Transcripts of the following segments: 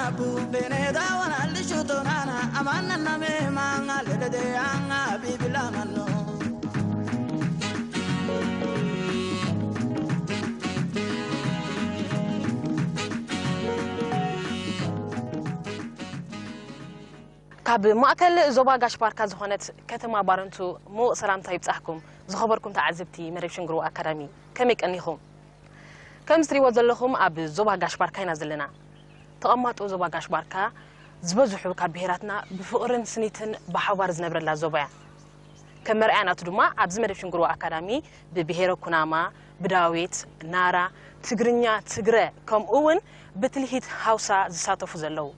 Abu bene da wana lishu tonana amana na me manga lele de anga bibila mano. ካብ ማእከል ዞባ ጋሽ ባርካ ዝኾነት ከተማ ባረንቱ ምዉቕ ሰላምታ ይብጻሕኩም። ዝኸበርኩም ተዓዘብቲ መደብ ሽንግርዋ ኣካዳሚ፣ ከመይ ቀኒኹም? ከም እትሪእዎ ዘለኹም ኣብ ዞባ ጋሽ ባርካ ኢና ዘለና። ተቐማጦ ዞባ ጋሽ ባርካ ዝበዝሑ ካብ ብሄራትና ብፍቕርን ስኒትን ብሓባር ዝነብረላ ዞባ እያ። ከም መርኣያ ናቱ ድማ ኣብዚ መደብ ሽንግርዋ ኣካዳሚ ብብሄረ ኩናማ፣ ብዳዌት፣ ናራ፣ ትግርኛ፣ ትግረ ከምኡ እውን ብትልሂት ሃውሳ ዝሳተፉ ዘለዉ።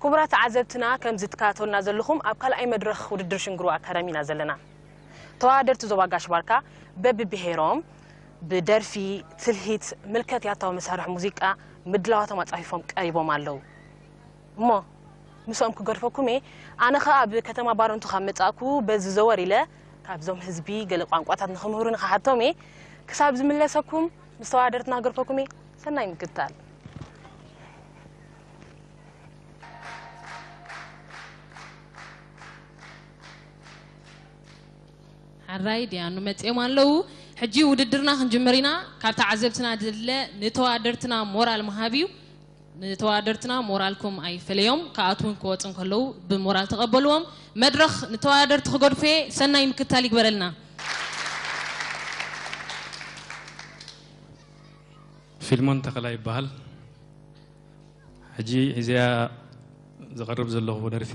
ክቡራት ተዓዘብትና ከምዚ ትከታተሉና ዘለኹም ኣብ ካልኣይ መድረኽ ውድድር ሽንግርዋ ኣካዳሚ ኢና ዘለና። ተወዳደርቲ ዞባ ጋሽ ባርካ በብብሄሮም ብደርፊ፣ ትልሂት፣ ምልከት ያታዊ መሳርሒ ሙዚቃ ምድላዋቶም ኣጻፊፎም ቀሪቦም ኣለዉ። እሞ ምስኦም ክገድፈኩም እየ። ኣነ ኸኣ ኣብ ከተማ ባረንቱ ካብ መጻእኩ በዚ ዘወር ኢለ ካብዞም ህዝቢ ገለ ቋንቋታት ንኽምህሩ ንኽሓቶም እየ። ክሳብ ዝምለሰኩም ምስ ተወዳደርትና ክገድፈኩም እየ። ሰናይ ምክትታል። ሓራይ ዲያኑ መጺኦም ኣለዉ። ሕጂ ውድድርና ክንጅምር ኢና። ካብ ተዓዘብትና ዝድለ ንተወዳደርትና ሞራል ምሃብ እዩ። ንተወዳደርትና ሞራልኩም ኣይፈለዮም። ክኣትዉን ክወጹን ከለዉ ብሞራል ተቐበልዎም። መድረኽ ንተወዳደርቲ ክገድፎ እየ። ሰናይ ምክትታል ይግበረልና። ፊልሞን ተኸላ ይበሃል። ሕጂ ሒዘያ ዝቐርብ ዘለኹ ደርፊ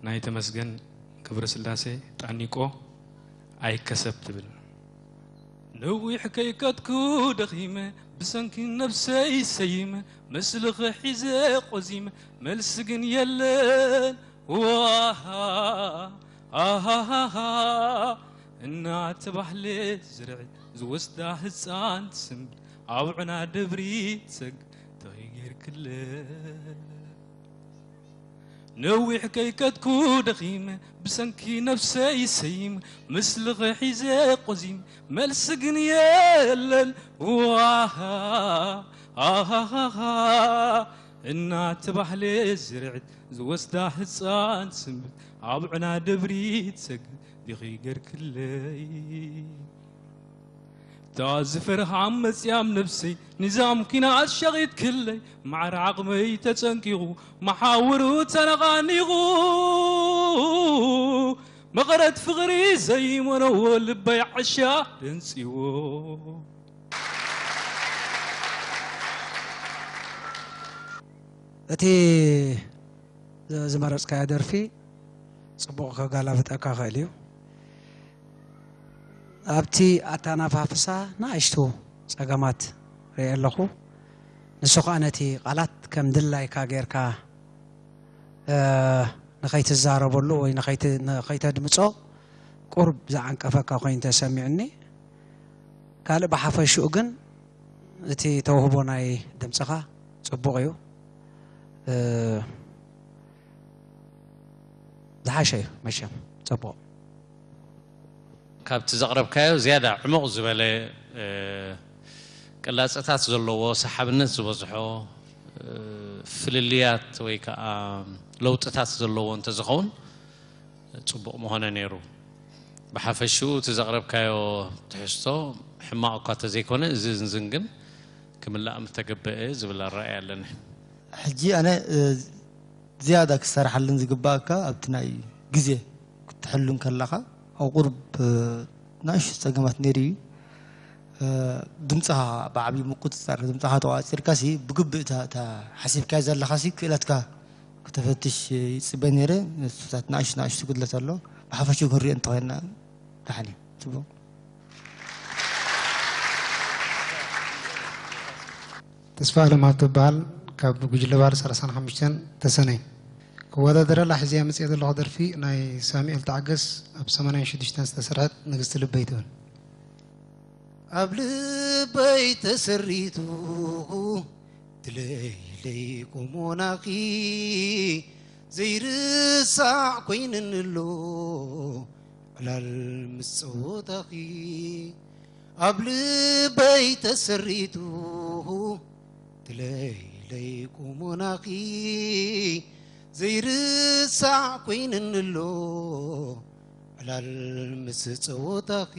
ናይ ተመስገን ገብረስላሴ ጣኒቆ ኣይከሰብ ትብል። ነዊሕ ከይከድኩ ደኺመ ብሰንኪ ነብሰይ ሰይመ ምስልኺ ሒዘ ቆዚመ መልሲ ግን የለን ዋሃ ኣሃሃሃ እናተባህለ ዝርዕድ ዝወስዳ ህፃን ትስንብድ ኣብ ዑና ደብሪ ትሰግድ ተኸይ ጌርክለ ነዊሕ ከይከድኩ ደኺመ ብሰንኪ ነብሰይ ሰይም ምስልኺ ሒዘ ቆዚም መልሲ ግን የለን ዋሃ ኣሃሃሃ እናተባህለ ዝርዕድ ዝወስዳ ህፃን ትስንብድ ኣብ ዑና ደብሪ ትሰግድ ዲኺ ገርክለይ እታ ዝፈርሃ መጽያም ነብሰይ ንዛም ኪናት ሸቒት ክለይ ማዕረ ዓቕመይ ተጸንቂቑ መሓውሩ ተነቓኒቑ መቐረት ፍቕሪ ዘይመነዎ ልበይ ዓሻ ደንጺዎ እቲ ዝመረጽካዮ ደርፊ ጽቡቕ ከጋላብጠካ ኽእል እዩ። ኣብቲ ኣተናፋፍሳ ንኣሽቱ ጸገማት ርእየ ኣለኹ። ንሱ ኸኣ ነቲ ቃላት ከም ድላይካ ጌርካ ንኸይትዛረበሉ ወይ ንኸይተድምጾ ቁሩብ ዝዓንቀፈካ ኮይኑ ተሰሚዑኒ። ካልእ ብሓፈሽኡ ግን እቲ ተውህቦ ናይ ድምጽኻ ጽቡቕ እዩ። ዝሓሸ እዩ መቸም። ጽቡቕ። ካብቲ ዘቕረብካዮ ዝያዳ ዕሙቕ ዝበለ ቅላፅታት ዘለዎ ሰሓብነት ዝበዝሖ ፍልልያት ወይ ከዓ ለውጥታት ዘለዎ እንተዝኸውን ፅቡቕ ምኾነ ነይሩ። ብሓፈሽኡ እቲ ዘቕረብካዮ ትሕዝቶ ሕማቕ እኳ ተዘይኮነ እዚ ዝን ግን ክምላእ ምተገበአ ዝብል ኣረኣእያ ኣለኒ። ሕጂ ኣነ ዝያዳ ክሰርሓልን ዝግባኣካ ኣብቲ ናይ ግዜ ክትሕሉ እንከለኻ ኣብ ቁሩብ ናእሽቱ ጸገማት ነይሩ እዩ። ድምጽኻ ብዓብዩ ምቁጽጻር ድምጽኻ ተቋጺርካ ሲ ብግብእ እታ እታ ሓሲብካያ ዘለኻ ሲ ክእለትካ ክተፈትሽ ይጽበ ነይረ። ንሱታት ናእሽቱ ናእሽቱ ጉድለት ኣሎ። ብሓፈሽኡ ክንሪኦ እንተኾይንና ደሓን እዩ። ጽቡቕ። ተስፋ ኣለማት ትበሃል ካብ ጉጅለ ባር ሰላሳን ሓሙሽተን ተሰነይ ክወዳደረላ ሕዝያ መፅአ ዘለኹ ደርፊ ናይ ሳሙኤል ተዓገስ ኣብ ሰማንያን ሽዱሽተን ዝተሰርሐት ንግስቲ ልበይ ትብል ኣብ ልበይ ተሰሪቱ ትለይለይ ቆሞናኺ ዘይርሳዕ ኮይንንሎ ዕላል ምስ ጸወታኺ ኣብ ልበይ ተሰሪቱ ትለይ ለይቁሙናኺ ዘይርሳዕ ኮይንንሎ ዕላል ምስ ጸወታኺ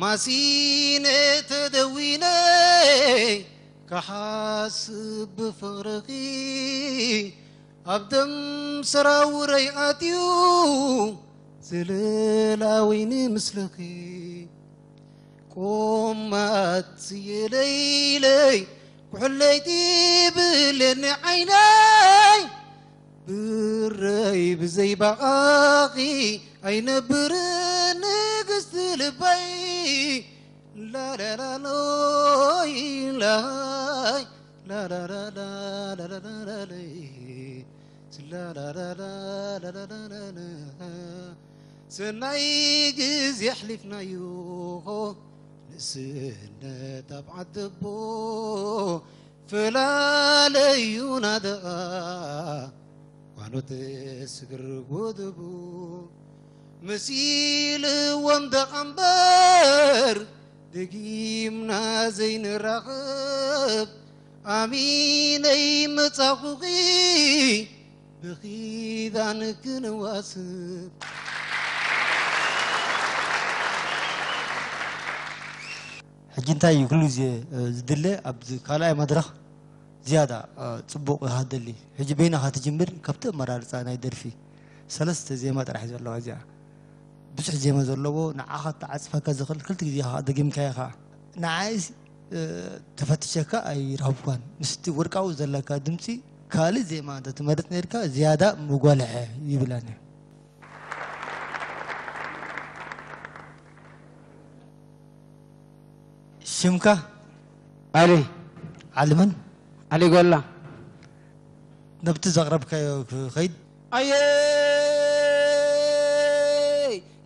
ማሲነ ተደዊነ ክሓስብ ብፍቕርኺ ኣብ ደም ሰራውረይ ኣትዩ ዝልላ ወይኒ ምስልኺ ቆማት የለይለይ ኩሕለይቲ ብለኒ ዓይነይ ብረይ ብዘይ ባኣኺ ኣይነብርን ንግስቲ ልበይ ላላላሎይ ላይ ላላላላላላላይ ስላላላላላላላይ ሰናይ ግዜ ኣሕሊፍናዮ ንእስነት ኣብ ዓደቦ ፈላለዩና ደኣ ዋኖት ስግር ጎደቦ መሲልዎም ደኣ እምበር ደጊምና ዘይንራኸብ ኣሚነይ መጻኹኺ ብኺዳን ክንዋስብ። ሕጂ እንታይ እዩ ኩሉ ግዜ ዝድለ ኣብዚ ካልኣይ መድረኽ ዝያዳ ጽቡቕ ኢኻ ትደሊ። ሕጂ በይንኻ ትጅምር ካብቲ ኣመራርጻ ናይ ደርፊ ሰለስተ ዜማ ጥራሕ እዩ ዘለዋ እዚኣ። ብዙሕ ዜማ ዘለዎ ንዓኻ ተዓጽፈካ ዝኽእል ክልተ ግዜ ኢኻ ደጊምካዮ ኢኻ። ንዓይስ ተፈትሸካ ኣይረኸብኳን። ምስቲ ወርቃዊ ዘለካ ድምጺ ካልእ ዜማ እንተትመርጽ ነርካ ዝያዳ ምጓልሐ ይብላኒ። ሽምካ ኣሊ ዓሊ መን? ኣሊ ጎላ። ነብቲ ዘቕረብካዮ ክኸይድ ኣየይ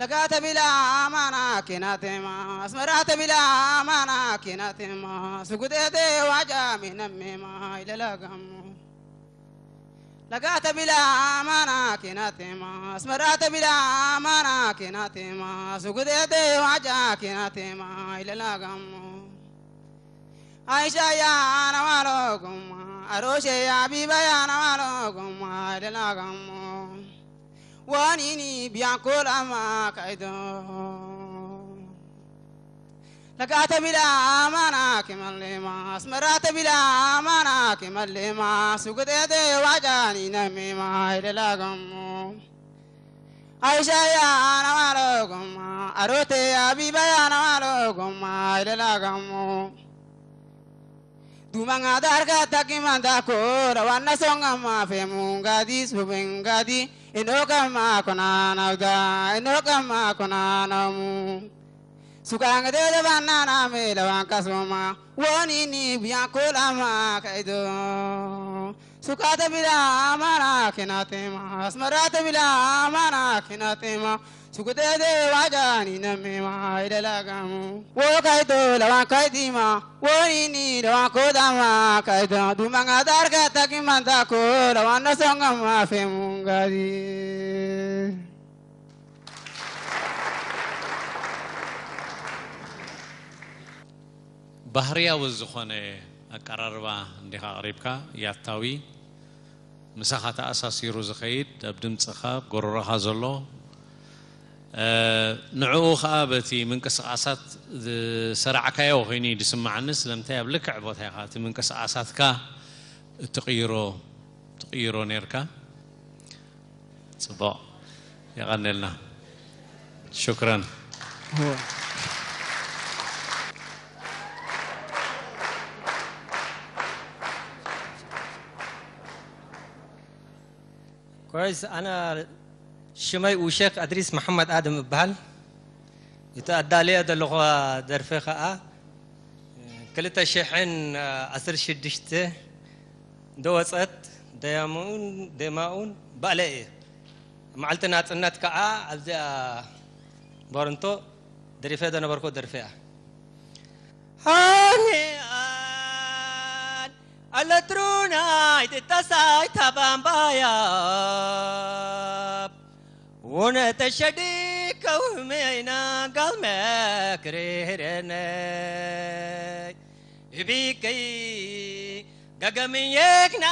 ለጋተ ቢላ ኣማና ኬናቴማ ኣስመራተ ቢላ ኣማና ኬናቴማ ስጉጤቴ ዋጃ ሚነሜማ ይለላጋሞ ለጋተ ቢላ ኣማና ኬናቴማ ኣስመራተ ቢላ ኣማና ኬናቴማ ስጉዴቴ ዋጃ ኬናቴማ ይለላጋሞ ኣይሻያ ነዋሎ ጎማ ኣሮሼያ ቢባያ ነዋሎ ጎማ ይለላጋሞ ዋኒኒ ቢያንኮላማ ካይዶ ለጋተ ቢላ ኣማና ኬመሌማ ኣስመራተ ቢላ ኣማና ኬመሌማ ሱግጤቴ ዋጃኒ ነሜማ ይለላጋሞ ኣይሻያ ነዋሎ ጎማ ኣሮቴ ኣቢባያ ነዋሎ ጎማ ይለላጋሞ ዱመንጋ ዳርጋ ታኪማንዳኮ ለዋና ሶንጋማ ፌሙንጋዲ ሱቤንጋዲ ኢኖጋማ ኮናናውዳ ኢኖጋማ ኮናናሙ ሱካንገዴ ለባናናሜ ለዋንካሶማ ወኒኒ ቢያንኮላማ ከይዶ ሱካተ ቢላ አማራ ኬናቴማ አስመራተ ቢላ አማራ ኬናቴማ ሱኩቴቴ ዋጃኒ ነሜማ ይደላጋሙ ወካይቶ ለዋንካይቲማ ወኒኒ ለዋንኮዳማ ካይቶ ዱማንጋ ዳርጋ ታኪማንታኮ ለዋነሶንጋማ ፌሙንጋዲ ባህርያዊ ዝኾነ ኣቀራርባ እንዲኻ ኣቕሪብካ ያታዊ ምሳኻ ተኣሳሲሩ ዝኸይድ ኣብ ድምፅኻ ኣብ ጎረሮኻ ዘሎ ንዕኡ ኸዓ በቲ ምንቅስቓሳት ዝሰራዕካዮ ኮይኑ እዩ ዝስማዓኒ ስለምንታይ ኣብ ልክዕ ቦታ ኢኻ እቲ ምንቅስቓሳትካ እትቕይሮ ትቕይሮ ነርካ ጽቡቕ የቐንልና ሽክረን ኮይስ ኣነ ሽመይ ኡሸክ ኣድሪስ መሓመድ ኣድም እበሃል እቲ ኣዳልየ ዘለኹ ደርፊ ኸዓ ክልተ ሽሕን ዓሰርተ ሽዱሽተ ደወፀት ደያሙን ደማኡን ባእለ እየ መዓልቲ ናፅነት ከዓ ኣብዚኣ ቦረንቶ ደሪፈ ደነበርኩ ደርፊ እያ ሃኒኣን ኣለትሩናይ ትታሳይ ታባምባያብ ውነ ተሸዲ ከውሜና ጋልመ ክሬረነይ እቢከይ ገገምዬክና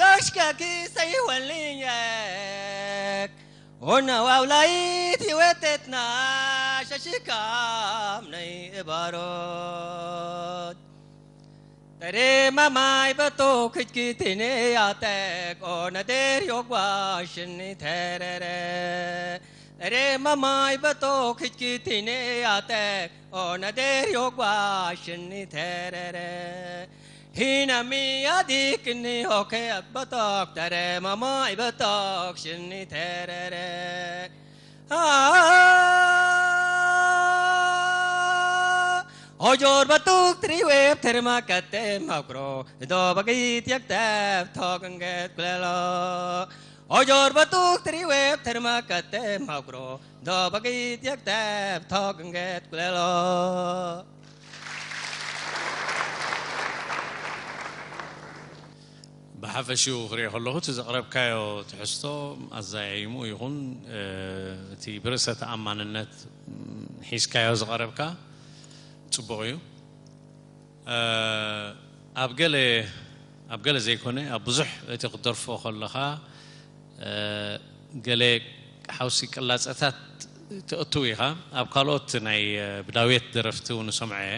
ዶሽከኪ ሰይወልዬክ ሆነ ዋውላይት ይወተትና ሸሽካም ነይ እባሮት ተሬ ማማይ በቶ ክጅኪቲኔ ያተክ ኦነ ዴር ዮጓሽኒ ተረረ ተሬ ማማይ በቶ ክጅኪቲኔ ያተክ ኦነ ዴር ዮጓሽኒ ተረረ ሂነሚ ያዲክኒ ሆከ በቶክ ተሬ ማማይ በቶክ ሽኒ ተረረ ሆጆር በቱክ ትሪዌብ ትርማ ከቴ ማኩሮ ዶ በጊት የክተብ ቶክንገት ኩለሎ ሆጆር በቱክ ትሪዌብ ትርማ ከቴ ማኩሮ ዶ በጊት የክተብ ቶክንገት ኩለሎ ብሓፈሽኡ ክሪኦ ከለኹ እቲ ዘቕረብካዮ ትሕዝቶ ኣዘያይሙ ይኹን እቲ ብርእሰ ተኣማንነት ሒዝካዮ ዝቐረብካ ጽቡቕ እዩ። ኣብ ገለ ኣብ ገለ ዘይኮነ ኣብ ብዙሕ እቲ ክትደርፎ ከለኻ ገለ ሓውሲ ቅላጸታት ተእትው ኢኻ። ኣብ ካልኦት ናይ ብዳውየት ደረፍቲ እውን ሰምዐ እየ።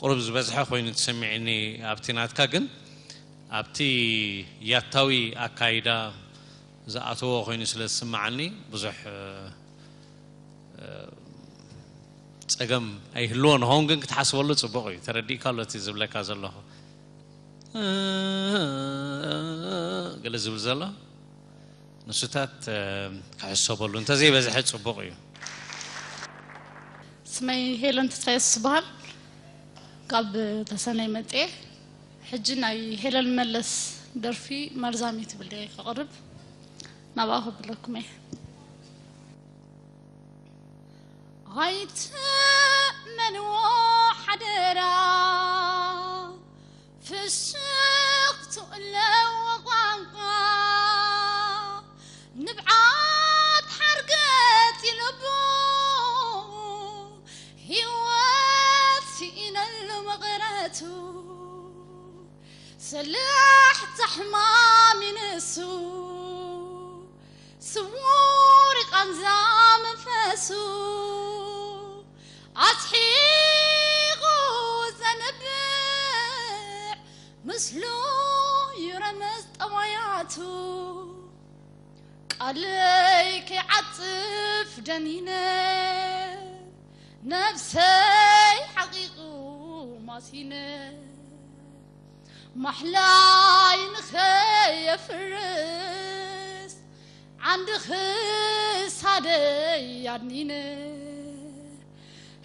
ቁሩብ ዝበዝሐ ኮይኑ ተሰሚዕኒ ኣብቲ ናትካ ግን ኣብቲ ያታዊ ኣካይዳ ዝኣተዎ ኮይኑ ስለ ዝስምዓኒ ብዙሕ ጸገም ኣይህልዎ ንኸውን ግን ክትሓስበሉ ጽቡቕ እዩ። ተረዲእካ ኣሎ እቲ ዝብለካ ዘለኹ ገለ ዝብል ዘሎ ንሱታት ክሕሰበሉ እንተዘይበዝሐ ጽቡቕ እዩ። ስመይ ሄለን ተስፋየስ ዝበሃል ካብ ተሰነይ መጽኤ ሕጂ ናይ ሄለን መለስ ደርፊ መርዛሚ ትብል ከቕርብ ናብኣ ክብለኩም እየ ኣይትመንዎ ሓደራ ፍሽኽቱ ኣለዎ ቋንቋ ንብዓት ሓርገጽ ኢሉቡ ህይወት ስኢነሉ መቕረቱ ሰላሕ ዛሕማም ይንሱ ስውር ቃንዛ መንፈሱ ኣስሒቑ ዘንብዕ ምስሉ ይረመዝ ጠባያቱ ቃለይ ከይዓጽፍ ደኒነ ነብሰይ ሓቂቑ ማሲነ ማሕላይ ንኸየፍርስ ዓንዲ ክሳደይ ኣድኒነ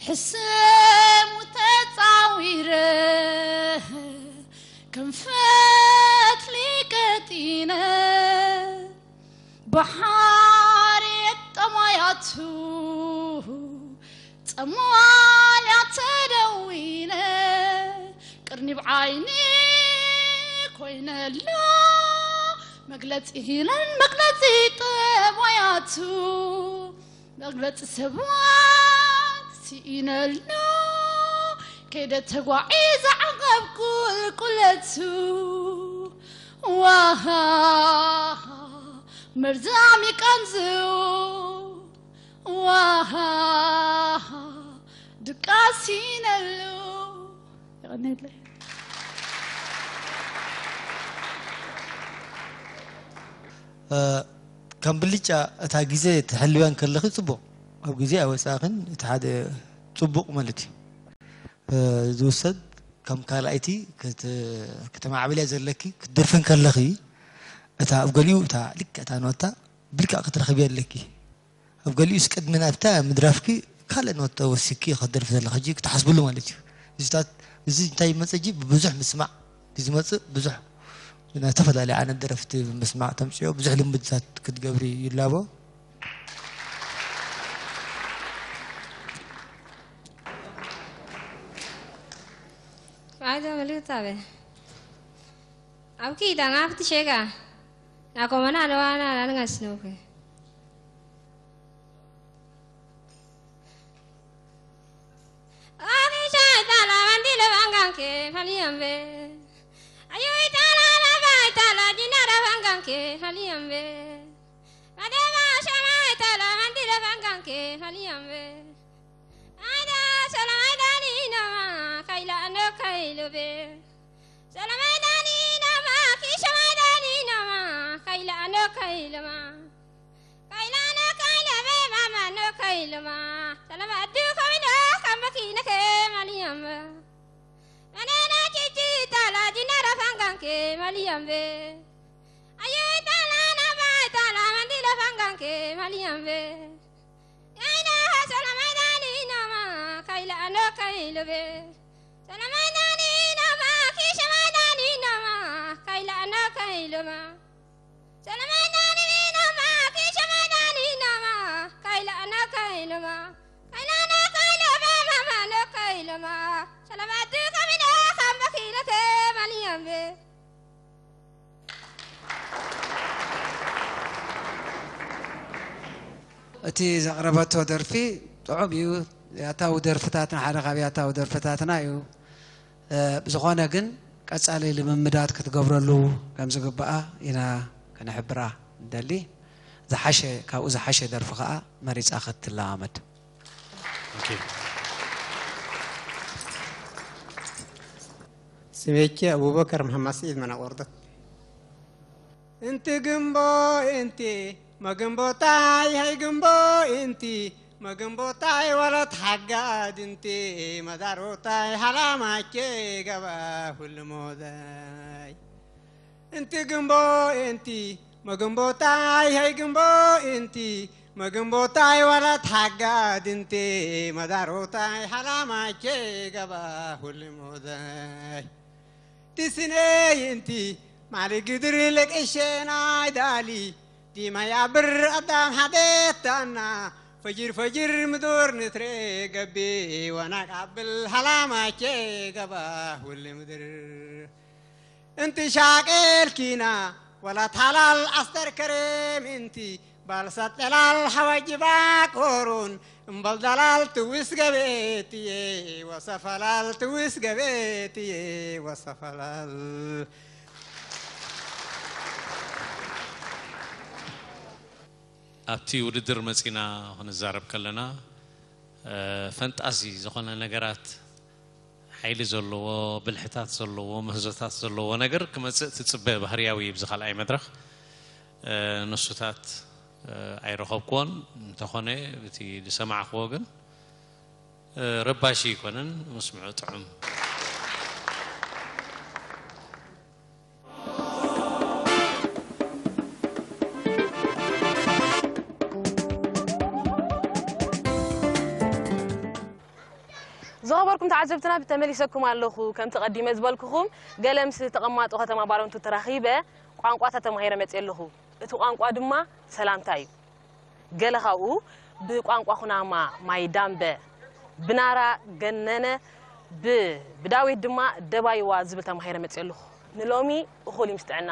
ሕሰሙ ተጻዊረ ከም ፈትሊ ቀጢነ ብሓርየት ጠማያቱ ጸማልያ ተደዊነ ቅርኒብ ዓይኒ ኮይነላ መግለጺ ሂለን መግለጺ ጠባያቱ መግለጺ ሰባት ስኢነላ ከይደ ተጓዒዘ ዓቐብ ቁልቁለቱ ዋሃ መርዛም ይቃንዝው ዋሃ ድቃስ ይነሉ የቐኔለይ ከም ብልጫ እታ ግዜ ትሕልውያ እንከለኺ ጽቡቕ ኣብ ግዜ ኣይወጻእኽን እቲ ሓደ ጽቡቕ ማለት እዩ ዝውሰድ ከም ካልኣይቲ ከተማዕብልያ ዘለኪ ክትደርፊ እንከለኺ እታ ኣብ ገሊኡ እታ ልክዕ እታ ኖታ ብልክዕ ክትረኽብያ ኣለኪ ኣብ ገሊኡስ ቅድሚ ናብታ ምድራፍኪ ካልእ ኖታ ወሲኪ ክትደርፊ ዘለኺ ሕጂ ክትሓስብሉ ማለት እዩ እዚታት እዚ እንታይ ይመፀ እጂ ብብዙሕ ምስማዕ ዝመፅእ ብዙሕ ናይ ዝተፈላለዩ ዓይነት ደረፍቲ ምስማዕ ተምፅኦ ብዙሕ ልምድታት ክትገብሪ ይላቦ Aja meliu tabe. Au kita ngap ti shega. Na komana no ana lan ngas no ke. Ani shai tala mandi le bangang ke. Maliambe. Ayo itala la ba itala jinara banganke maliambe. Madema shama itala mandira banganke maliambe. Aida sala maidani nama kaila ano kailobe. Sala maidani nama kisha maidani nama kaila ano kailoma. Kaila ano kailobe mama no kailoma. Sala madu kamino kambaki nake maliambe. Manana chichi tala jinara fanganke maliambe. Ayo tala na ba tala mandila fanganke maliambe. Kaina ha sala maidani nama kaila ano kailobe. Sala maidani nama kisha maidani nama kaila ano kailoma. Salamaanani nama, kisha maanani nama, kaila ana kailama, kaila ana kailama, mama no kailama. Salamatu kamina kamba kila ke maliambe. እቲ ዘቕረበቶ ደርፊ ጥዑም እዩ። ያታዊ ደርፍታትና ሓደ ካብ ያታዊ ደርፍታትና እዩ። እ፣ ብዝኾነ ግን ቀጻሊ ልምምዳት ክትገብረሉ ከም ዝግባኣ ኢና ክንሕብራ ንደሊ። ዝሓሸ፣ ካብኡ ዝሓሸ ደርፊ ኸኣ መሪጻ ክትለማመድ። ኦኬ። ስሜቼ ኣቡበከር መሓመድ ስዒድ መናቆርደት። እንቲ ግንቦ እንቲ መግንቦታይ ሃይ ግንቦ እንቲ መግንቦታይ ወለት ሓጋድ እንቲ መዳሮታይ ሃላማቼ ገባ ሁሉ ሞዳይ። እንቲ ግንቦ እንቲ መግንቦታይ ሃይ ግንቦ እንቲ መግንቦታይ ወለት ሓጋድ እንቲ መዳሮታይ ሃላማቼ ገባ ሁሉ ሞዳይ። ዲስነይ እንቲ ማሊ ግድር ለቀሸናይ ዳሊ ዲማይ ኣብር ኣዳም ሓደታና ፈጅር ፈጅር ምድር ንትሬ ገቢ ወናቅ ኣብል ሃላማቼ ገባ ሁል ምድር። እንቲ ሻቄል ኪና ወላ ታላል ኣስተር ከሬም እንቲ ባልሳት ጠላል ሓዋጅባ ቆሮን እምበል ዳላል ትውስ ገቤትዬ ወሰፈላል ትውስ ገቤትዬ ወሰፈላል። ኣብቲ ውድድር መጺና ክንዛረብ ከለና፣ እ፣ ፈንጣዚ ዝኾነ ነገራት፣ ሓይሊ ዘለዎ፣ ብልሕታት ዘለዎ፣ ምህዞታት ዘለዎ ነገር ክመጽእ ትጽበ፣ ባህርያዊ እዩ። ኣብዚ ካልኣይ መድረኽ፣ እ፣ ንሱታት፣ እ፣ ኣይረኸብክዎን። እንተኾነ፣ እቲ ዝሰማዕክዎ ግን፣ እ፣ ረባሺ ኣይኮነን፣ ምስምዑ ጥዑም። ዝኸበርኩም ተዓዘብትና፣ ብተመሊሰኩም ኣለኹ። ከምቲ ቀዲመ ዝበልኩኹም፣ ገለ ምስ ተቐማጦ ከተማ ባረንቱ ተራኺበ ቋንቋታት ተማሂረ መፅየ ኣለኹ። እቲ ቋንቋ ድማ ሰላምታ እዩ። ገለ ካብኡ ብቋንቋ ኩናማ ማይ ዳምበ፣ ብናራ ገነነ፣ ብ-፣ ብዳዊት ድማ ደባይዋ ዝብል ተማሂረ መፅየ ኣለኹ። ንሎሚ እኹል እዩ ምስ ጥዕና።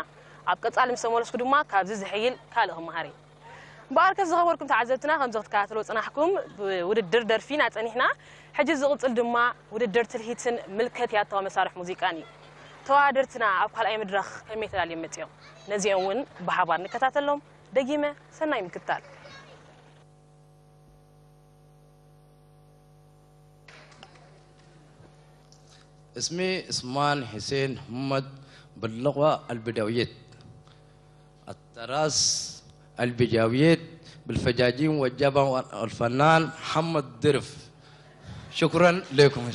ኣብ ቀፃሊ ምስ ተመለስኩ ድማ ካብዚ ዝሕይል ካልእ ክመሃር እየ። እምበኣርከስ ዝኸበርኩም ተዓዘብትና፣ ከምዚ ክትከታተልዎ ዝጸናሕኩም ብውድድር ደርፊ ኢና ጸኒሕና። ሕጂ ዝቕጽል ድማ ውድድር ትልሂትን ምልከት ያታዊ መሳርሒ ሙዚቃን እዩ። ተወዳደርትና ኣብ ካልኣይ መድረኽ ከመይ ተዳልዮም መጺኦም? ነዚኦም እውን ብሓባር ንከታተሎም። ደጊመ ሰናይ ምክትታል። اسمي عثمان حسين محمد، باللقب البدويت. التراس البدويت بالفجاجين والجبن والفنان محمد درف. شكرا لكم.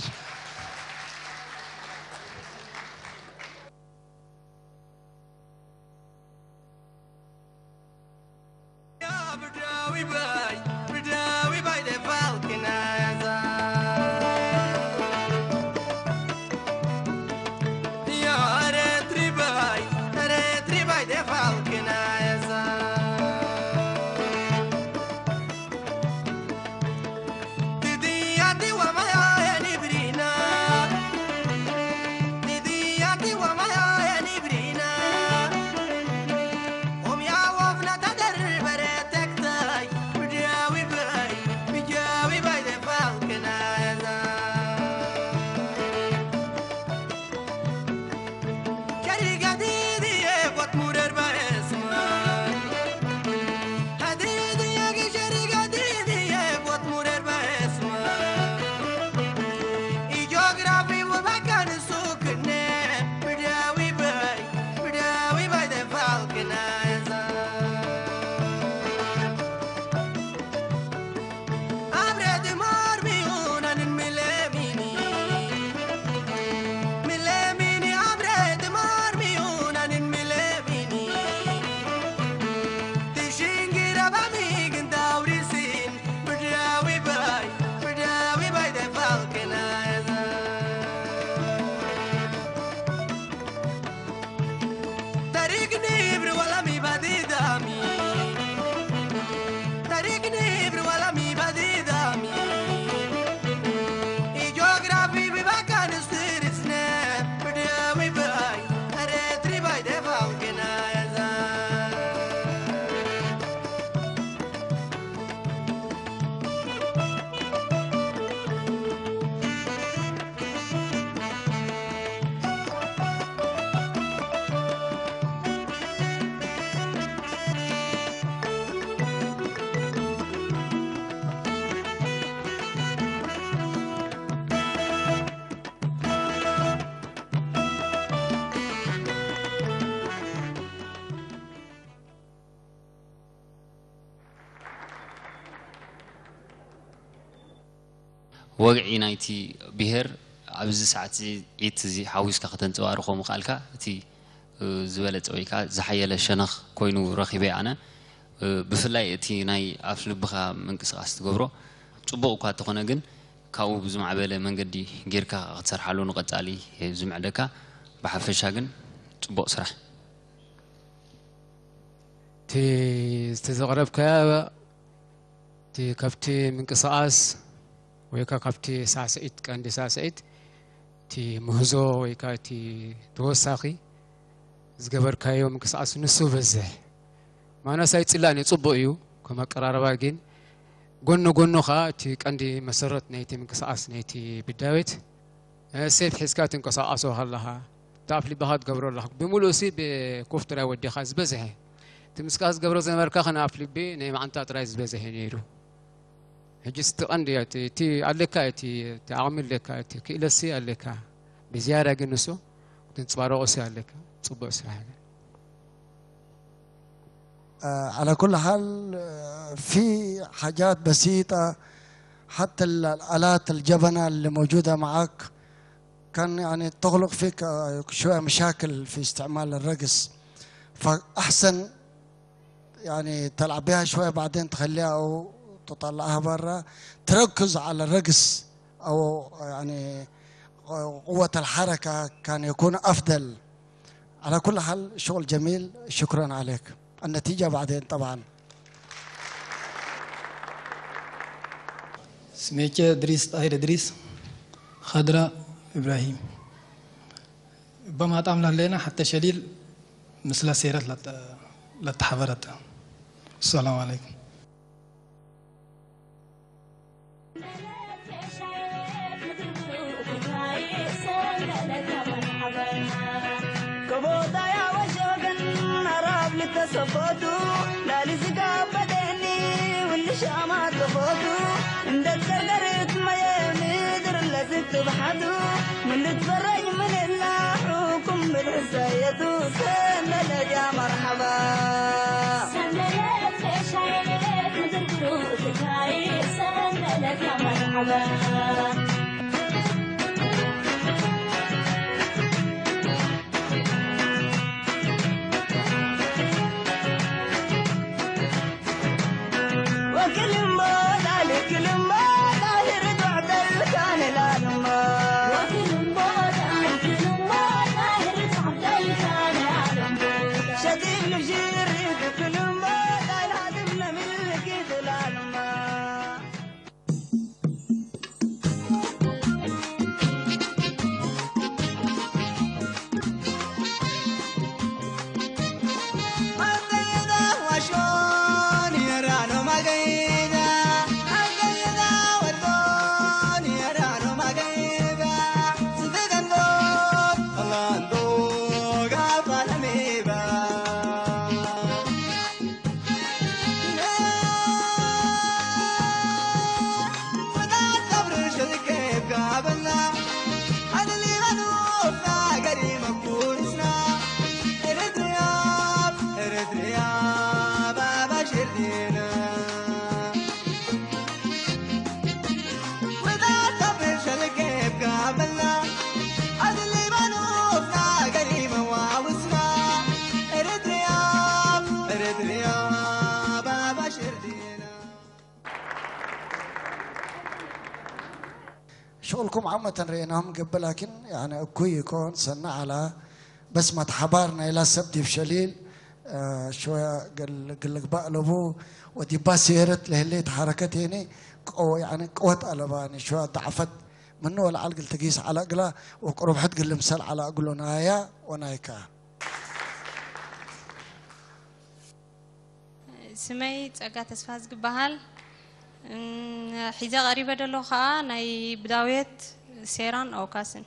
ወግዒ ናይቲ ብሄር ኣብዚ ሰዓት እዚ ዒት እዚ ሓዊስካ ከተንጸባርኾ ምኽኣልካ እቲ ዝበለጸ ወይ ከዓ ዝሓየለ ሸነኽ ኮይኑ ረኺበ ኣነ። ብፍላይ እቲ ናይ ኣፍ ልብኻ ምንቅስቓስ ትገብሮ ጽቡቕ እኳ እንተኾነ ግን ካብኡ ብዝማዕበለ መንገዲ ጌርካ ክትሰርሓሉ ንቐጻሊ ዝምዕደካ። ብሓፈሻ ግን ጽቡቕ ስራሕ። እቲ እቲ ዘቕረብካዮ እቲ ካብቲ ምንቅስቓስ ወይ ከዓ ካብቲ ሳዕስዒት ቀንዲ ሳዕስዒት እቲ ምህዞ ወይ ከዓ እቲ ተወሳኺ ዝገበርካዮ ምንቅስቓስ ንሱ በዝሕ ማናስ ኣይፅላእን እዩ ፅቡቕ እዩ ከም ኣቀራረባ ግን ጎኖ ጎኖ ከዓ እቲ ቀንዲ መሰረት ናይቲ ምንቅስቓስ ናይቲ ብዳቤት ሴፍ ሒዝካ ትንቀሳቐሶ ከለኻ እቲ ኣፍ ልብኻ ትገብሮ ኣለኻ ብምሉእ ሲ ብኮፍ ጥራይ ወዲኻ ዝበዝሐ እቲ ምስቃ ዝገብሮ ዝነበርካ ከነ ኣፍ ልቢ ናይ መዓንታ ጥራይ ዝበዝሐ ነይሩ ሕጂ ስቲ ቀንዲ እቲ ኣለካ እቲ ዓቕሚ ኣለካ እቲ ክእለሲ ኣለካ ብዝያዳ ግን ንሱ ክትንፅባረቆ ሲ ኣለካ ፅቡቅ ስራሕ على كل حال في حاجات بسيطة حتى الآلات الجبنة اللي موجودة معك كان يعني تخلق فيك شوية مشاكل في استعمال الرقص فأحسن يعني تلعب بها شوية بعدين تخليها أو تطلعها برا تركز على الرقص أو يعني قوة الحركة كان يكون أفضل على كل حال شغل جميل شكرا عليك النتيجة بعدين طبعا ስሜቸ ድሪስ ጣሂር ድሪስ ኸድራ ኢብራሂም በማጣም ላለና ሓተ ሸሊል ምስላ ሴረት ለተሓበረተ ሰላም አለይኩም ከቦታ ያወሾ ግን ኣራብ ልተሰቦቱ ላሊ ዝጋበደኒ ውልሻማ ተፎቱ እንደተገርት መየ ምድር ለዝትብሓቱ ምልትበረኝ ምንላ ሕኩም ብልሕሰየቱ ሰመለድያ መርሓባ ሰመለት ሻየት ምድር ብሩክ ትግራይ ሰመለት ያ መርሓባ شغلكم عامة رأيناهم قبل لكن يعني أكوي يكون سنة على بسمة حبار نايلا سبدي بشليل شوية قال قال لك بقلبو ودي باسيرت لهليت حركتيني يعني قوة ألباني شوية ضعفت منه ولا عقل تقيس على أقلا وقرب حد قال لمسال على أقلو نايا ونايكا ስመይ ጸጋ ተስፋ ዝግበሃል ሒዘ ቀሪበ ደሎ ከዓ ናይ ብዳውየት ሴራን ኦካስን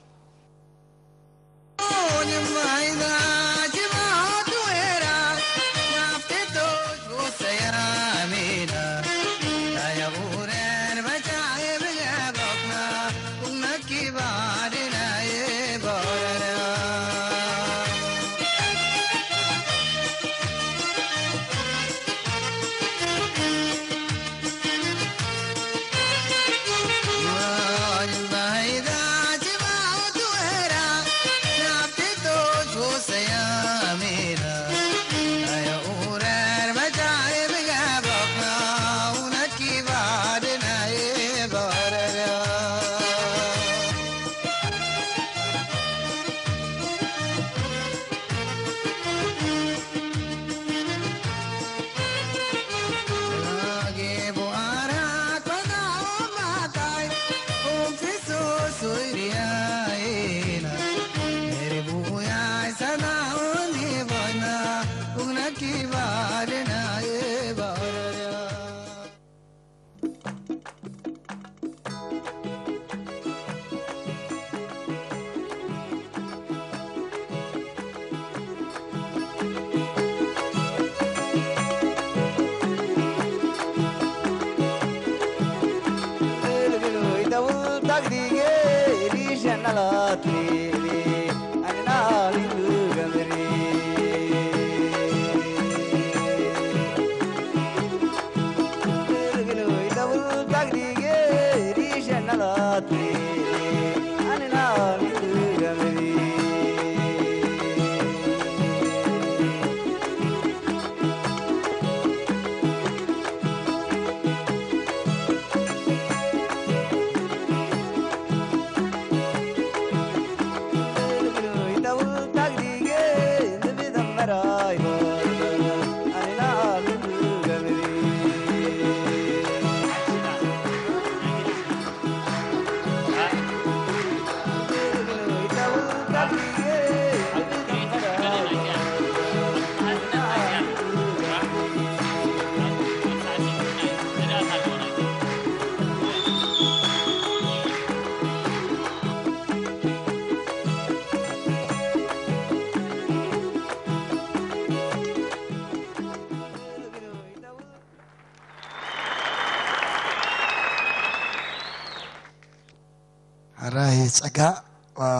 ጸጋ፣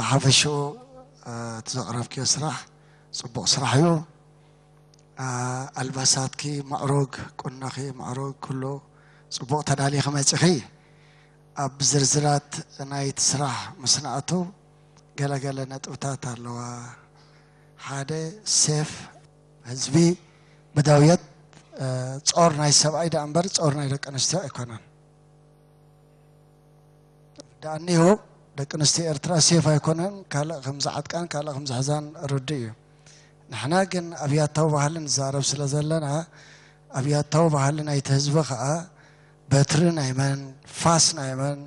ሓፈሽኡ፣ እቲ ዘቕረብክዮ ስራሕ ጽቡቕ ስራሕ እዩ። ኣልባሳትኪ ምዕሩግ፣ ቁኖኺ ምዕሩግ፣ ኩሉ ጽቡቕ ተዳሊኺ መጺኺ። ኣብ ዝርዝራት ናይቲ ስራሕ ምስ ንኣቱ ገለ ገለ ነጥብታት ኣለዋ። ሓደ፣ ሴፍ ህዝቢ ብደውየት፣ ጾር ናይ ሰብኣይ ደኣ እምበር ጾር ናይ ደቂ ኣንስትዮ ኣይኮነን። ደኣ እኒሆ ደቂ ኣንስትዮ ኤርትራ ሴፍ ኣይኮነን፣ ካልእ ከም ዝዓጥቃን ካልእ ከም ዝሕዛን ርዱእ እዩ። ንሕና ግን ኣብ ያታዊ ባህሊ ንዛረብ ስለ ዘለና፣ ኣብ ያታዊ ባህሊ ናይቲ ህዝቢ ኸኣ በትሪ ናይ መን፣ ፋስ ናይ መን፣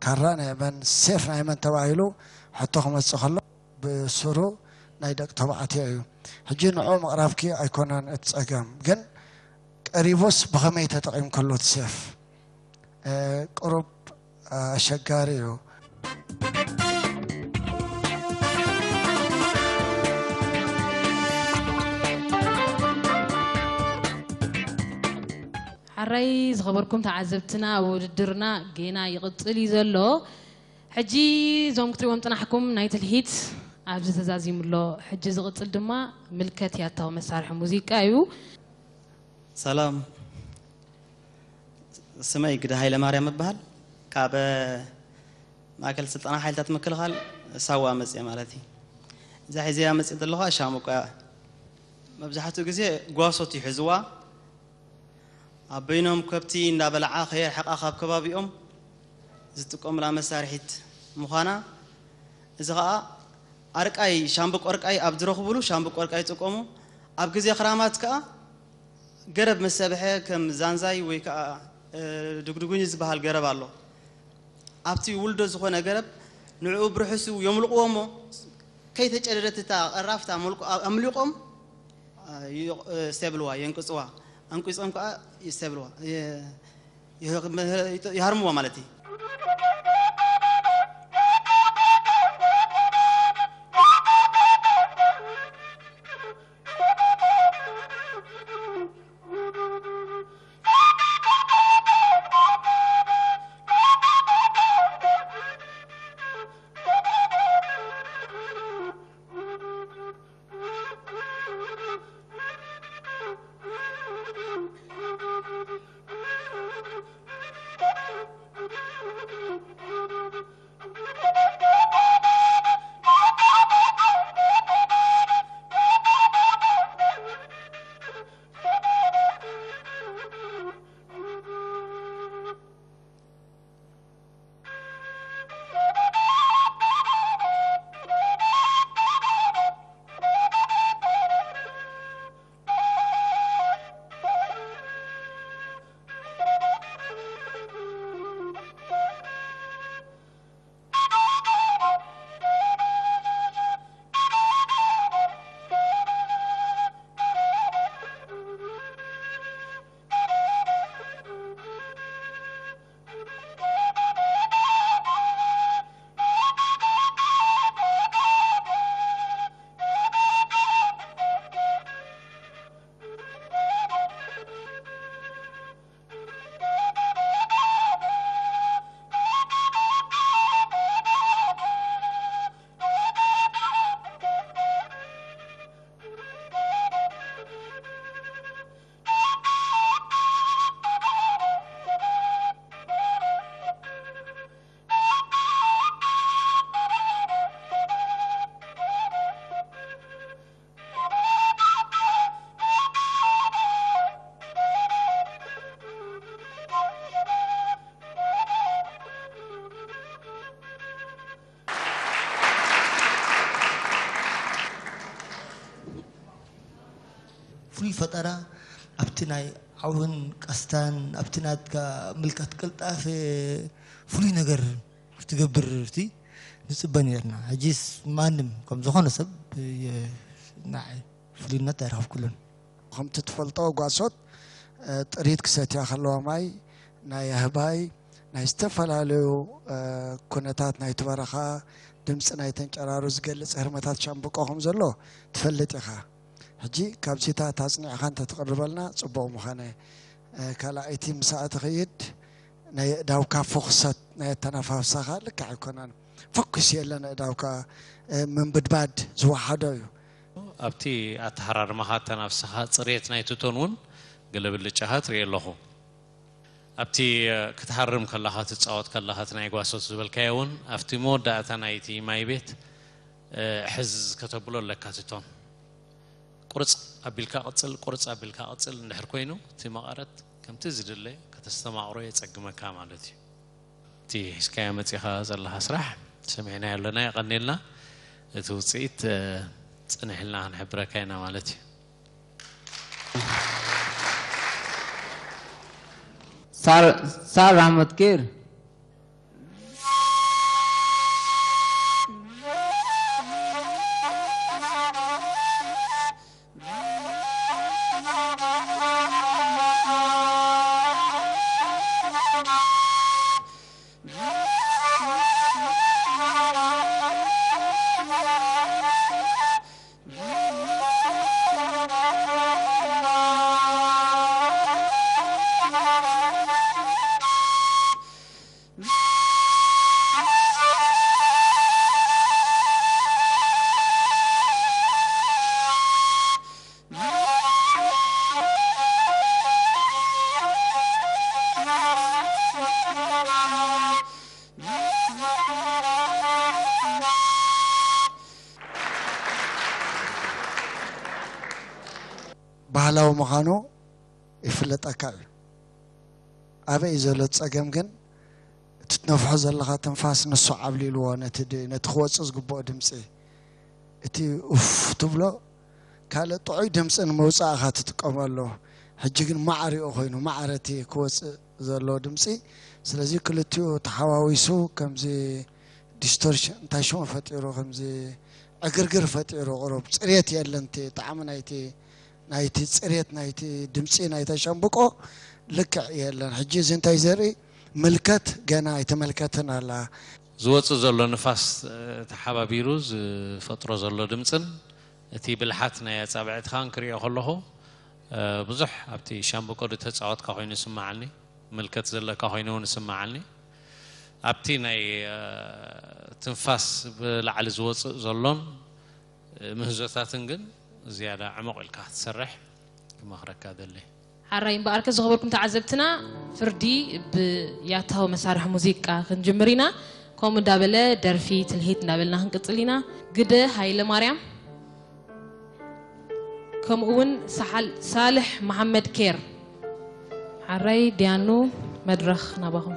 ካራ ናይ መን፣ ሴፍ ናይ መን ተባሂሉ ሕቶ ክመጽእ ከሎ ብስሩ ናይ ደቂ ተባዕትዮ እዩ። ሕጂ ንዑ ምቕራብኪ ኣይኮነን እቲ ጸገም፣ ግን ቀሪቡስ ብኸመይ ተጠቒምክሉ እቲ ሴፍ? እ፣ ቁሩብ ኣሸጋሪ እዩ። ሓራይ ዝኸበርኩም ተዓዘብትና፣ ውድድርና ጌና ይቕጽል እዩ ዘሎ። ሕጂ እዞም ክትሪእዎም ጽናሕኩም ናይ ትልሂት ኣብዚ ተዛዚሙ ኣሎ። ሕጂ ዝቕጽል ድማ ምልከት ያታዊ መሳርሒ ሙዚቃ እዩ። ሰላም፣ ስመይ ግደ ሃይለማርያም እበሃል። ካብ ማእከል ስልጠና ሓይልታት ምክልኻል ሳዋ መጽየ ማለት እዩ። እዛ ሒዘያ መጽየ ዘለኹ ሻምቆ እያ። መብዛሕትኡ ግዜ ጓሶት ይሕዝዋ። ኣብ በይኖም ከብቲ እንዳበልዓ ከየርሕቓ ካብ ከባቢኦም ዝጥቀሙላ መሳርሒት ምዃና፣ እዚ ኸኣ ኣርቃይ፣ ሻምብቆ ኣርቃይ ኣብ ዝረኽቡሉ ሻምብቆ ኣርቃይ ይጥቀሙ። ኣብ ግዜ ክራማት ከኣ ገረብ ምስ ሰብሐ ከም ዛንዛይ ወይ ከኣ፣ እ፣ ድጉድጉኝ ዝበሃል ገረብ ኣሎ። ኣብቲ ውልዶ ዝኾነ ገረብ ንዕኡ ብርሑሱ የምልቕዎ እሞ ከይተጨደደት እታ ቀራፍታ ኣምልቆ-፣ ኣምሊቖም፣ እ፣ ይ-፣ እ፣ ስተብልዋ፣ የንቅጽዋ። ኣንቂጾም ከኣ ይስተብልዋ። የ-፣ ይህ-፣ ይሃርምዋ ማለት እዩ። ፍሉይ ፈጠራ ኣብቲ ናይ ዓውን ቀስታን ኣብቲ ናትካ ምልከት ቅልጣፈ ፍሉይ ነገር ክትገብር እቲ ንጽበ ነርና። ሕጂስ ማንም ከም ዝኾነ ሰብ ንዓይ ፍሉይነት ኣይረኸብኩሉን። ከምቲ ትፈልጦ ጓሶት ጥሪት ክሰትያ ከለዋ ማይ ናይ ኣህባይ ናይ ዝተፈላለዩ ኩነታት ናይቲ በረኻ ድምፂ ናይ ተንጨራሩ ዝገልፅ ህርመታት ሻምብቆ ከም ዘሎ ትፈልጥ ኢኻ። ሕጂ ካብዚታት ኣፅኒዕኻ እንተትቕርበልና ፅቡቕ ምዃነ። ካልኣይቲ ምሳኣ ትኸይድ ናይ ኣእዳውካ ፍኹሰት ናይ ኣተነፋፍሳኻ ልክዕ ኣይኮነን። ፈኩስ የለን፣ እዳውካ ምንብድባድ ዝወሓዶ እዩ። ኣብቲ ኣተሃራርማኻ ተናፍስኻ ጽሬት ናይቲ ቶን እውን ገለ ብልጫኻ ትርኢ ኣለኹ። ኣብቲ ክትሃርም ከለኻ ትጻወት ከለኻ እቲ ናይ ጓሶት ዝበልካዮ እውን ኣብቲ መወዳእታ ናይቲ ማይ ቤት ሕዝ ከተብሎ ኣለካ እቲ ቶን። ቁርጽ ኣቢልካ ቅጽል ቁርጽ ኣቢልካ ቅጽል እንድሕር ኮይኑ እቲ መቐረት ከምቲ ዝድለ ከተስተማቕሮ የጸግመካ ማለት እዩ። እቲ ሒዝካዮ መጺኻ ዘለኻ ስራሕ ሰሚዕናዮ ኣለና፣ የቐንየልና። እቲ ውጽኢት ጸኒሕልና ክንሕብረካ ኢና ማለት እዩ። ሳር ሳር ራህመት ኬር ባህላዊ ምዃኑ ይፍለጠካ እዩ። ኣበይ ዘሎ ጸገም ግን እቲ ትነፍሖ ዘለኻ ትንፋስ ንሱ ዓብሊልዎ ነቲ ድ- ነቲ ክወጽእ ዝግብኦ ድምጺ፣ እቲ ኡፍ ትብሎ ካልእ ጥዑይ ድምጺ ንምውጻእ ኢኻ ትጥቀመሉ። ሕጂ ግን ማዕሪኡ ኮይኑ ማዕረ እቲ ክወጽእ ዘለዎ ድምጺ። ስለዚ ክልቲኡ ተሓዋዊሱ ከምዚ ዲስቶርሽን እንታይ ሽሙ ፈጢሩ ከምዚ ዕግርግር ፈጢሩ ቁሩብ ጽሬት የለን እቲ ጣዕሚ ናይቲ ናይቲ ጽሬት ናይቲ ድምጺ ናይታ ሻምብቆ ልክዕ የለን። ሕጂ እዚ እንታይ ዘርኢ ምልከት ገና ኣይተመልከትን ኣላ። ዝወጽእ ዘሎ ንፋስ ተሓባቢሩ ዝፈጥሮ ዘሎ ድምጽን እቲ ብልሓት ናይ ኣጻብዕትኻን ክሪኦ ከለኹ ብዙሕ ኣብቲ ሻምብቆ ዝተጻወትካ ኮይኑ ይስምዓኒ፣ ምልከት ዘለካ ኮይኑ እውን ይስምዓኒ። ኣብቲ ናይ ትንፋስ ብላዕሊ ዝወጽእ ዘሎን ምህዞታትን ግን ዝያዳ ዕሙቕ ኢልካ ክትሰርሕ ክመኽረካ ደሊ። ሓራይ እምበኣርከ ዝኸበርኩም ተዓዘብትና ፍርዲ ብያታዊ መሳርሒ ሙዚቃ ክንጅምር ኢና። ከምኡ እንዳበለ ደርፊ ትልሂት እንዳበልና ክንቅጽል ኢና። ግደ ሃይለ ማርያም ከምኡ እውን ሳልሕ መሓመድ ኬር። ሓራይ ዲያኑ መድረኽ ናባኹም።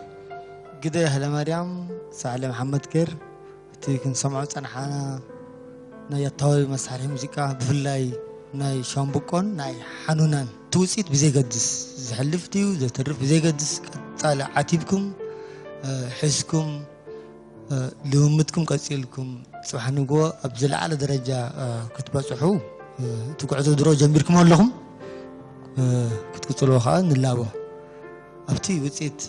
ግደ ሃይለማርያም ሳሌ መሓመድ ኬር። እቲ ክንሰምዖ ዝጸናሕና ናይ ያታዊ መሳርሒ ሙዚቃ ብፍላይ ናይ ሻምብቆን ናይ ሓኑናን እቲ ውጽኢት ብዘይገድስ፣ ዝሕልፍ ድዩ ዘተርፍ ብዘይገድስ ቀጻሊ ዓቲብኩም ሒዝኩም ልምምድኩም ቀጺልኩም ጽባሕ ንግሆ ኣብ ዝለዓለ ደረጃ ክትበጽሑ እቲ ጉዕዞ ድሮ ጀሚርኩም ኣለኹም ክትቅጽልዎ ከኣ ንላቦ። ኣብቲ ውጽኢት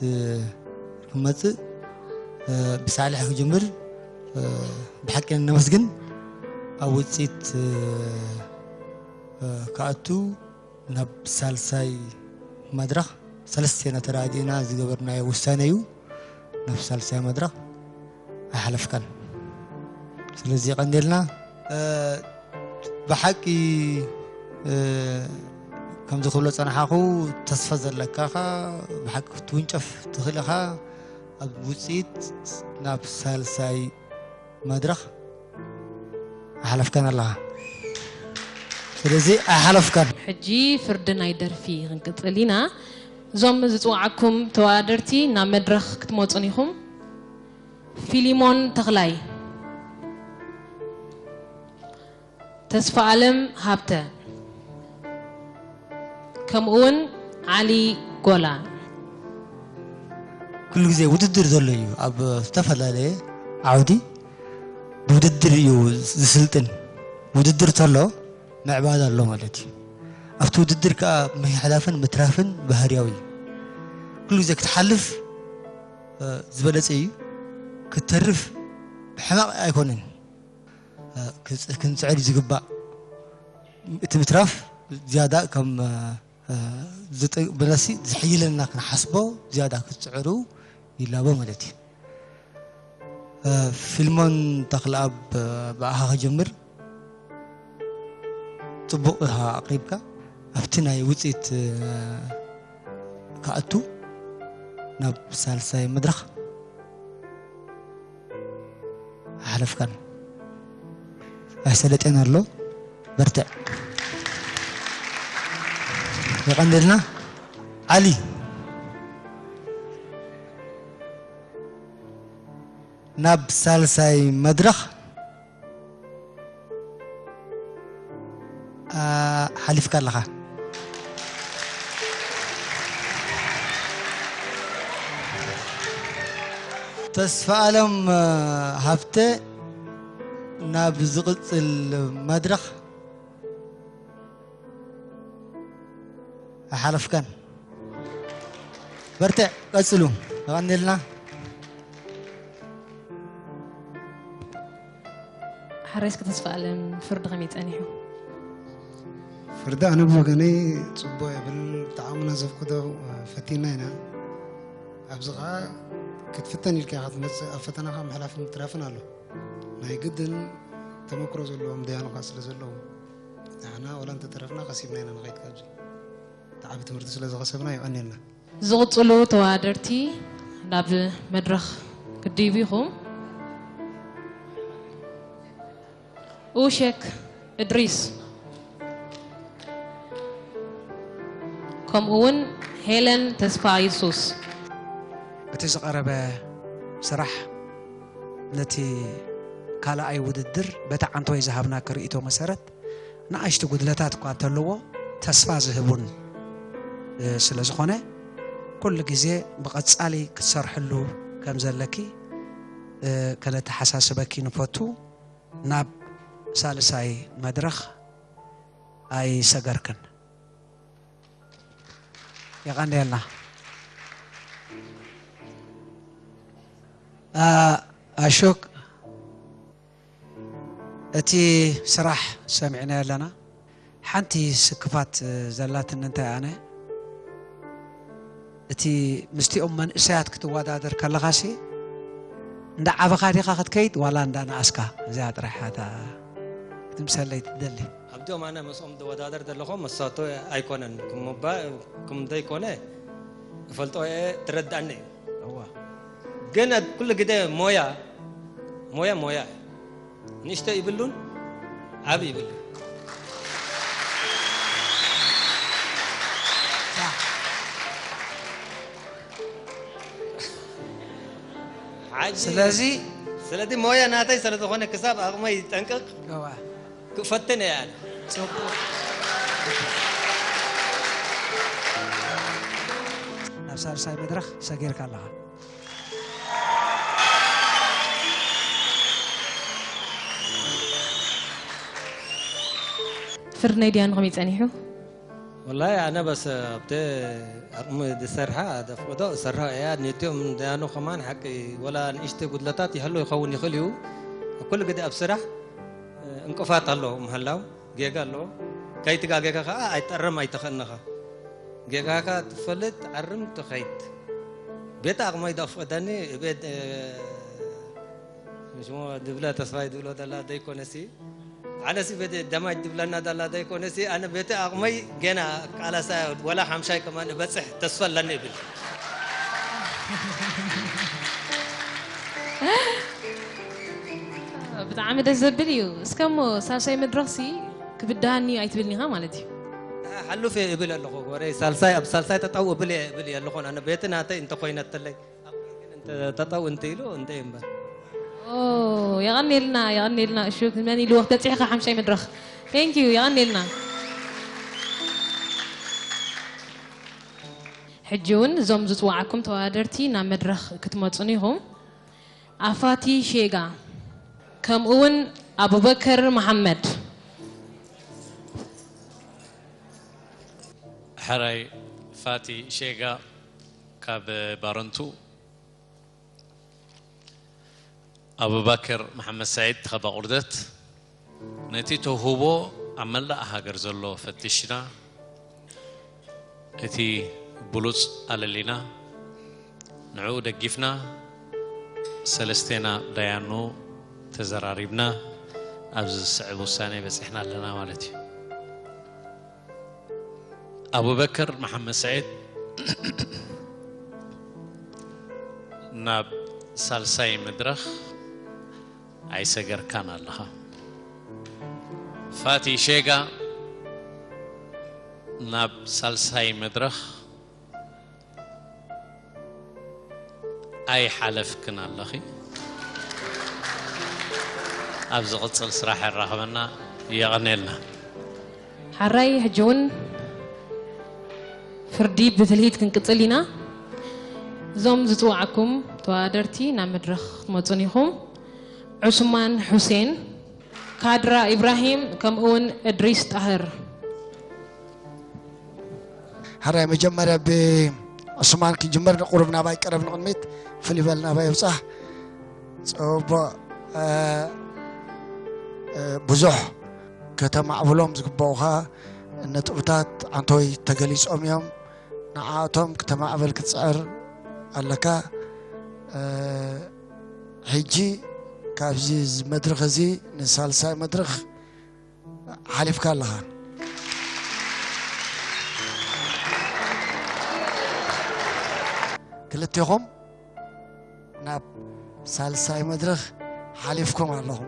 ክመጽእ ብሳልሕ ክጅምር ብሓቂ ነመስግን። ኣብ ውጽኢት ክኣቱ ናብ ሳልሳይ መድረኽ ሰለስቴና ተራዲእና ዝገበርናዮ ውሳነ እዩ። ናብ ሳልሳይ መድረኽ ኣይሓለፍካን። ስለዚ የቐንየልና። ብሓቂ ከምዚ ክብሎ ጸናሓኹ ተስፋ ዘለካ ኢኻ፣ ብሓቂ ክትውንጨፍ ትኽእል ኢኻ። ኣብ ውጽኢት ናብ ሳልሳይ መድረኽ ኣይሓለፍካን ኣለኻ። ስለዚ ኣይሓለፍካን። ሕጂ ፍርዲ ናይ ደርፊ ክንቅጽል ኢና። እዞም ዝጽውዓኩም ተወዳደርቲ ናብ መድረኽ ክትመጹን ኢኹም። ፊሊሞን ተኽላይ፣ ተስፋኣለም ሃብተ፣ ከምኡ እውን ዓሊ ጎላ። ኩሉ ግዜ ውድድር ዘሎ እዩ። ኣብ ዝተፈላለየ ዓውዲ ብውድድር እዩ ዝስልጥን። ውድድር ተሎ ምዕባለ ኣሎ ማለት እዩ። ኣብቲ ውድድር ከዓ ምሕላፍን ምትራፍን ባህርያዊ እዩ። ኩሉ ግዜ ክትሓልፍ ዝበለፀ እዩ። ክትተርፍ ብሕማቕ ኣይኮነን። ክንፅዕር እዩ ዝግባእ። እቲ ምትራፍ ዝያዳ ከም ብነሲ ዝሕይለና ክንሓስቦ ዝያዳ ክትፅዕሩ ይላቦ ማለት እዩ። ፊልሞን ተኽለኣብ፣ ብኣኻ ክጀምር። ጽቡቕ ኢኻ ኣቕሪብካ። ኣብቲ ናይ ውጽኢት ክኣቱ ናብ ሳልሳይ መድረኽ ኣይሓለፍካን። ኣይሰለጤን ኣሎ። በርትዕ። የቐንደልና። ዓሊ፣ ናብ ሳልሳይ መድረኽ፣ ኣ፣ ሓሊፍካ ኣለኻ። ተስፋ ኣለም ሃብተ፣ ናብ ዝቕጽል መድረኽ ኣይሓለፍካን። በርትዕ፣ ቀጽሉ። የቐንየልና። ሓራይ እስከ ተስፋ ኣለም፣ ፍርዲ ከመይ ጸኒሑ? ፍርዲ ኣነ ብወገነይ ጽቡቕ የብል፣ ብጣዕሚ ዘፍቅዶ ፈቲና ኢና። ኣብዚ ኸዓ ክትፍተን ኢልካ ኢኻ ትመጽእ፣ ኣብ ፈተናኻ ምሕላፍን ምትራፍን ኣሎ። ናይ ግድን ተመክሮ ዘለዎም ደያኑ ኸዓ ስለ ዘለዉ፣ ንሕና ወላ እንተተረፍና ከሲብና ኢና ንኸይድ ካብዚ። እቲ ዓቢ ትምህርቲ ስለ ዝኸሰብና የቐንየልና። ዝቕጽሉ ተወዳደርቲ ናብ መድረኽ ክትድይቡ ኢኹም። ኡሸክ እድሪስ ከምኡ እውን ሄለን ተስፋ የሱስ። እቲ ዝቐረበ ስራሕ ነቲ ካልኣይ ውድድር በቲ ዓንተወይ ዝሃብናኪ ርእይቶ መሰረት ንኣሽቱ ጉድለታት እኳ እንተለዎ ተስፋ ዝህብ እውን ስለ ዝኾነ ኩሉ ግዜ ብቐጻሊ ክትሰርሕሉ ከም ዘለኪ ከነተሓሳስበኪ ንፈቱ። ናብ ሳልሳይ መድረኽ ኣይሰገርክን። የቐንየልና። ኣሾክ እቲ ስራሕ ሰሚዕናዮ ኣለና። ሓንቲ ስክፋት ዘላትኒ እንታይ ኣነ እቲ ምስቲኦም መንእሰያት ክትወዳደር ከለኻሲ እንዳ ዓበኻ ዲኻ ክትከይድ ዋላ እንዳ ነኣስካ? እዚኣ ጥራሕ እታ ክትምሰለይ ትደሊ። ኣብዚኦም ኣነ ምስኦም ዝወዳደር ዘለኹ መሳቶ ኣይኮነን። ክም ዘይኮነ እፈልጦ እየ፣ ትረድኣኒ እዩ። እዋ። ግን ኩሉ ግዜ ሞያ ሞያ ሞያ እዩ። ንእሽቶ ይብሉን ዓብ ይብሉ። ስለዚ ስለዚ ሞያ ናተይ ስለ ዝኾነ ክሳብ ኣቕመይ ይጠንቅቕ ክፈትን እየ ኣነ። ናብ ሳልሳይ መድረኽ ሰጊርካ ኣለኻ። ፍርነይ ድያኑ ከመይ ጸኒሑ? ወላሂ ኣነ በስ ኣብተ ኣቕሚ ዝሰርሓ ዘፍቅዶ እሰርሖ እያ። ነቲኦም ደያኑ ከማን ሓቂ ወላ ንእሽተ ጉድለታት ይህሉ ይኸውን ይኽእል እዩ። ኩሉ ግዜ ኣብ ስራሕ እንቅፋት ኣሎ ምህላው ጌጋ ኣሎ። ከይትጋጌካ ከዓ ኣይትኣረም ኣይትኽእልንኻ። ጌጋኻ ትፈልጥ ዓርም ትኸይድ። ቤት ኣቕመይ ዶ ፍቕደኒ ቤት ሽሞ ድብለ ተስፋይ ድብሎ ደላ ዘይኮነሲ ኣነሲ ቤት ደማይ ድብለና ደላ ዘይኮነሲ ኣነ ቤት ኣቕመይ ገና ቃላሳ ወላ ሓምሻይ ከማን እበፅሕ ተስፋ ኣለኒ እብል። ብጣዕሚ ደስ ዘብል እዩ። እስከ እሞ ሳልሳይ መድረኽሲ ክብድሃኒ እዩ ኣይትብልኒ ኢኻ ማለት እዩ። ሓሉፍ እየ እብል ኣለኹ ወረይ ሳልሳይ ኣብ ሳልሳይ ጠጠው እብል እየ እብል እየ ኣለኹን ኣነ ቤቲ ናተይ እንተኮይነትለይ ጠጠው እንተ ኢሉ እንተ እምበር። የቐኔልና የቐኔልና እሹ መን ኢሉ ወቅት ተፂሕኻ ሓምሻይ መድረኽ ቴንኪዩ የቐኔልና። ሕጂ እውን እዞም ዝፅዋዓኩም ተወዳደርቲ ናብ መድረኽ ክትመፁን ኢኹም። ኣፋቲ ሼጋ ከምኡ እውን ኣቡበከር መሓመድ። ሕራይ ፋቲ ሼጋ ካብ ባረንቱ፣ ኣቡባከር መሓመድ ሳዒድ ተኸባ ቁርደት። ነቲ ተውህቦ ኣብ መላእ ሃገር ዘሎ ፈቲሽና፣ እቲ ብሉጽ ኣለሊና፣ ንዕኡ ደጊፍና፣ ሰለስቴና ዳያኑ ተዘራሪብና ኣብዚ ዝስዕብ ውሳኔ በጺሕና ኣለና ማለት እዩ። ኣቡበከር መሓመድ ስዒድ፣ ናብ ሳልሳይ መድረኽ ኣይሰገርካን ኣለኻ። ፋቲ ሼጋ፣ ናብ ሳልሳይ መድረኽ ኣይሓለፍክን ኣለኺ። ኣብ ዝቕጽል ስራሕ የራኽበና። የቐኔልና። ሓራይ ሕጂ እውን ፍርዲ ብትልሂት ክንቅጽል ኢና። እዞም ዝጽዋዕኩም ተወዳደርቲ ናብ መድረኽ ክትመጹን ኢኹም። ዑስማን ሑሴን፣ ካድራ ኢብራሂም፣ ከምኡውን እድሪስ ጣህር። ሕራይ መጀመርያ ብዑስማን ክንጅምር፣ ንቁሩብ ናባይ ቀረብ ንቕድሚት፣ ፍልይ በል ናባይ ውፃሕ። ፅቡቕ። ብዙሕ ከተማዕብሎም ዝግባኡኻ ነጥብታት ዓንቶይ ተገሊፆም እዮም። ንዓኣቶም ክተማዕብል ክትፅዕር ኣለካ። ሕጂ ካብዚ መድረኽ እዚ ንሳልሳይ መድረኽ ሓሊፍካ ኣለኻ። ክልቴኹም ናብ ሳልሳይ መድረኽ ሓሊፍኩም ኣለኹም።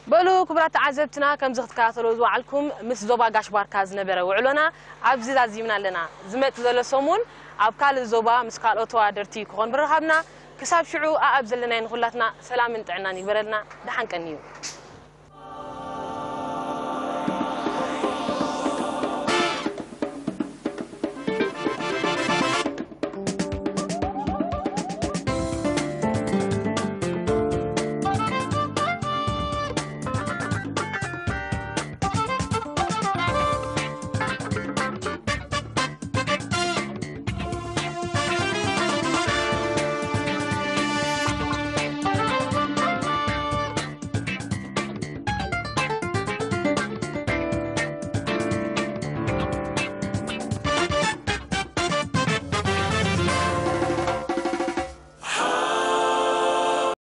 በሉ ክቡራት ተዓዘብትና፣ ከምዚ ክትከታተልዎ ዝወዓልኩም ምስ ዞባ ጋሽ ባርካ ዝነበረ ውዕሎና ኣብዚ ዛዚምና ኣለና። ዝመጽእ ዘሎ ሰሙን ኣብ ካልእ ዞባ ምስ ካልኦት ተወዳደርቲ ክኾን ምርኻብና። ክሳብ ሽዑ ኣኣብ ዘለናዮ ንኹላትና ሰላምን ጥዕናን ይግበረልና። ደሓን ቀንዩ።